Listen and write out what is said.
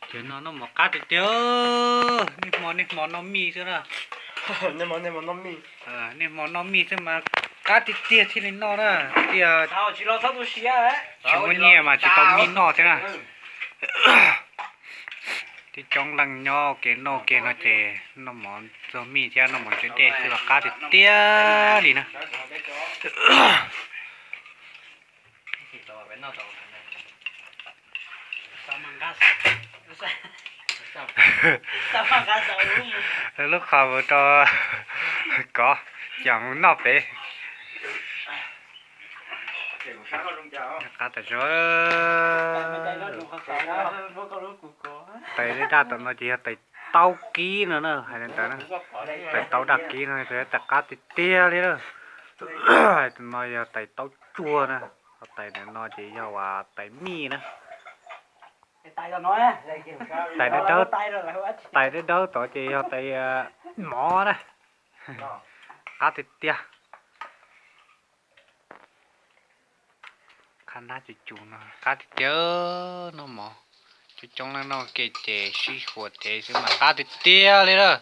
Ces no noj mov qab tiag tiag, niaj hmo niaj hmo noj mij xwb na. Niaj hmo noj mij xwb mas qab tiag tiag thiaj li noj na. Tiag, tsis muaj nyiaj mas tsis tau mij noj thiab na. Tib coob leej nyob ua ke noj ua ke no ces noj mov txog mij thiab noj mov ntse dej xwb los qab tiag tiag li na. Lub qhov mus rau kov, coj mus noj pem. Qab tas zog. Tais dej daj tom no ces yog tais taub kib no na, hais li ntawd na. Tais taub daj kib no tais qab tiag tiag li na. Hais no yog tais taub tsuag na. Ho tais ntawm no ces yog uas tais mij na. Tais dawb, tais dawb dawb tod ces yog tais mov na. Qab tiag tiag. Qhab nab cus cus no qab tiag tiag, noj mov. Coob coob leej noj ke ces sib huas tev xwb mas qab tiag tiag li lawm.